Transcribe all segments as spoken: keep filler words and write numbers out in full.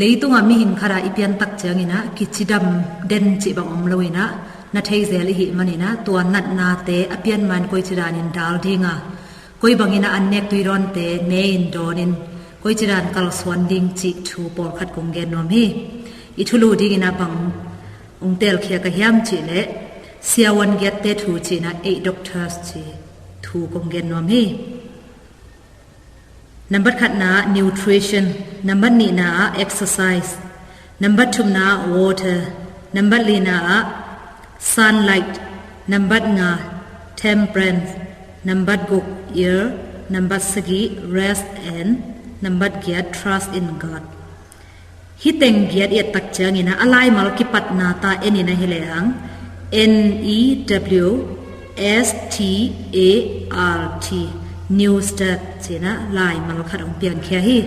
Leitungah mihing khatah i piantak cianginah kicidam den cih bang om loinah na theizel i hih maninah tua natnate a pianman koici danin dal dinga, koi banginah annek tuidawnte ne-in dawnin koici dan kalsuan ding cih thu pawlkhat kong gen nuam hi. I thulu dinginah bang ong telkhia ka hiam cihleh siavuan giatte thu cihnah eight doctors ci thu kong gen nuam hi. Nambat khatna nutrition, nambat nihna ah exercise, nambat thumna ah water, nambat lina ah sunlight, nambat nga temperance, nambat guk year, nambat sagih rest, and nambat giat trust in God. Hih teng giat i ettak cianginah a laimal kipatna ta enin ahi lehang N E W S T A R T, new start cinah laimal khat hong piangkhia hi.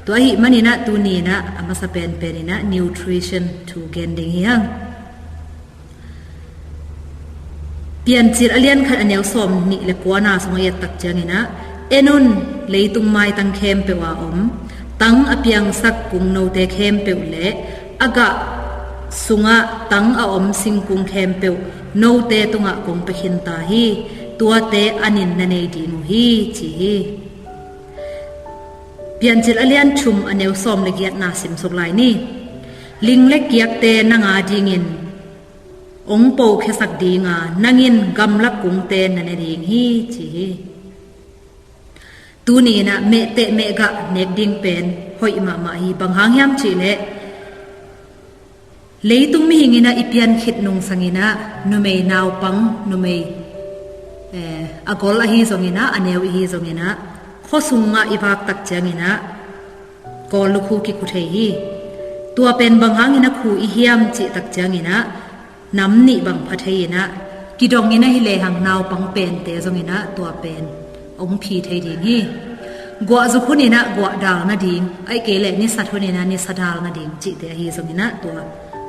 Tua ahih maninah tuninah a masa penpeninah nutrition thu gen ding hi hang. Piancil a lian khat a neu sawm nih le kuana sungah i ettak cianginah en un, leitung maitang khempeuh a om tang a piangsak kung note khempeuh le a gah sungah tang a om singkung khempeuh note tungah kong pia khin ta hi. Tuate anin na nei ding uh hi ci hi. Piancil a lian thum a neu sawm le giatna simsuk lai ni. Ling le kiakte nang a dingin ong pokhiasak dinga nangin gamlak kungte na ne ding hi ci hi. Tuninah mehteh mehgah nek ding pen hoih mahmah hi. Bang hang hiam cihleh leitung mihinginah i pian khit nungsanginah numei naupang, numei eh, a gol ahi zonginah a neu ihi zonginah khuasungah i vaktak cianginah Kawl lukhu kikhu thei hi. Tua pen bang hangin a khu i hiam cihtak cianginah nam nih bang pha thei inah kidongin ahi lehang naupang pente zonginah tua pen ong phi thei ding hi. Guah zuk huninah guah dal nading, ahih kei leh nisa huninah nisa dal nading cihte ahi zonginah tua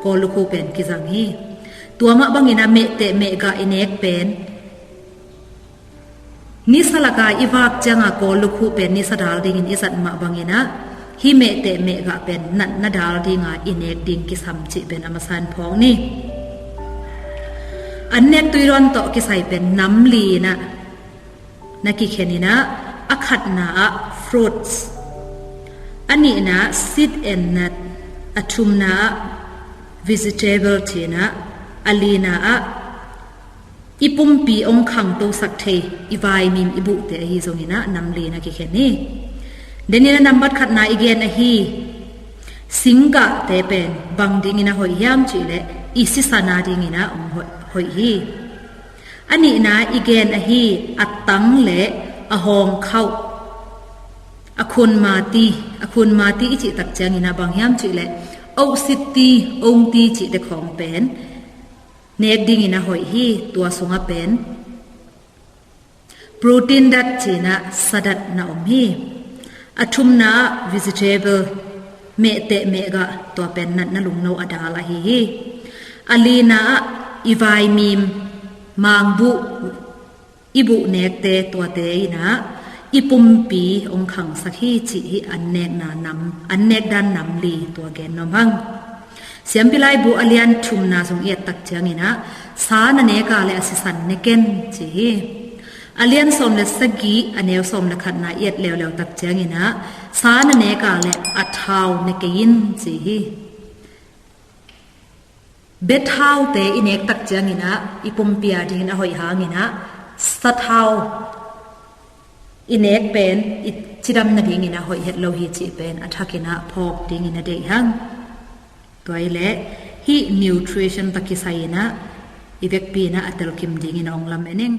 Kawl lukhu pen kizang hi. Tua mah banginah mehteh mehgah i nek pen nisa laka i vak cianga Kawl lukhu pen nisa dal dingin i zat mah banginah hih mehteh mehgah pen natna dal dinga i nek ding kisam cih pen a masa in phawk ni. Annek tuidawn tawh kisai pen nam li inah na kikhen inah a khatna ah fruits, a nihna ah seed and nut, a thumna ah vegetable cinah a lina ah i pumpi ong khangtosak thei i vaimim i buhte ahi zonginah nam li na kikhen hi. Deninah nambat khatna i gen ahi singgahte pen bang dingin a hoih hiam cihleh i sisan a dinginah ong hoih, hoih hi. A nihna i gen ahi a tang le a hawngkhauh, a khunmati, a khunmati i cihtak cianginah bang hiam cihleh ohsitti, ongti cihte khawng pen nek dingin a hoih hi. Tua sungah pen protein dat cinah sadat na om hi. A thumna ah vegetable, mehteh mehgah, tua pen natna lungno a dal ahi hi. A lina ah i vaimim, mangbuh, i buh nekte tuate inah i pumpi ong khangsak hi cih hi. Annekna nam, annek dan nam li tua gen nuam hang. Siampi laibu a lian thumna sung i ettak cianginah sa na neka le a sisan ne ken ci hi. A lian sawm le sagih a neu sawm le khatna i et leuleu tak cianginah sa na neka le a thau ne kei in ci hi. Bethaute i nektak cianginah i pumpi a dingin a hoih hanginah sathau i nek pen i cidam nadingin a hoih het lo hi cih pen a thakinah phawk dingin a deih hang. Tua ileh hih nutrition tawh kisai inah i vekpi inah a telkim dingin a ong lam ening.